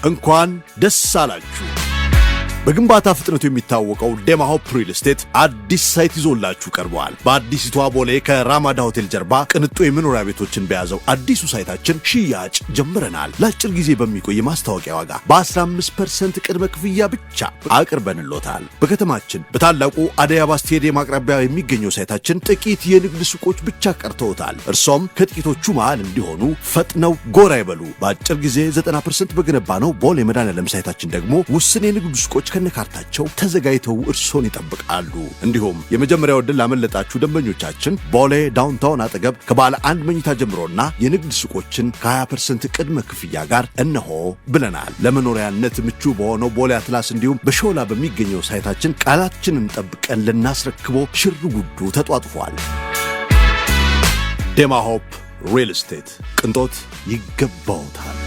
እንኳን ደስ አላችሁ! በግንባታ ፍጥነቱ የሚታወቀው ዴማ ሆፕ ሪል ስቴት አዲስ site ይዞላችሁ ቀርበዋል። በአዲሲቷ ቦሌ ከራማዳ ሆቴል ጀርባ ቅንጡ የመኖሪያ ቤቶችን በያዘው አዲሱ site ኣችን ሽያጭ ጀምረናል። ለአጭር ጊዜ በሚቆይ የማስታወቂያ ዋጋ በ15% ቅድመ ክፍያ ብቻ አቅርበንሎታል። በከተማችን በታላቁ አደይ አበባ ስቴዲየም አቅራቢያ የሚገኘው site ኣችን ጥቂት የንግድ ሱቆች ብቻ ቀርተውታል። እርሶም ከጥቂቶቹ መሃል እንዲሆኑ ፈጥነው ጎራ ይበሉ። በአጭር ጊዜ 90% በገነባነው ቦሌ መድኃኔዓለም site ኣችን ደግሞ ውስን የንግድ ሱቆች ከነካርታቸው ተዘጋጅተው እርሶን ይጠብቃሉ። እንዲሁም የመጀመሪያው ዕድል ላመለጣችሁ ደንበኞቻችን ቦሌ ዳውንታውን አጠገብ ከባለ አንድ መኝታ ጀምሮና የንግድ ሱቆችን ከ20% ቅድመ ክፍያ ጋር እነሆ ብለናል። ለመኖሪያነት ምቹ በሆነው ቦሌ አትላስ እንዲሁም በሾላ በሚገኘው site ኣችን ቃላችንን ጠብቀን ልናስረክቦ ሽር ጉዱ ተጧጥፏል። ዴማ ሆፕ ሪል ስቴት፣ ቅንጦት ይገባዎታል።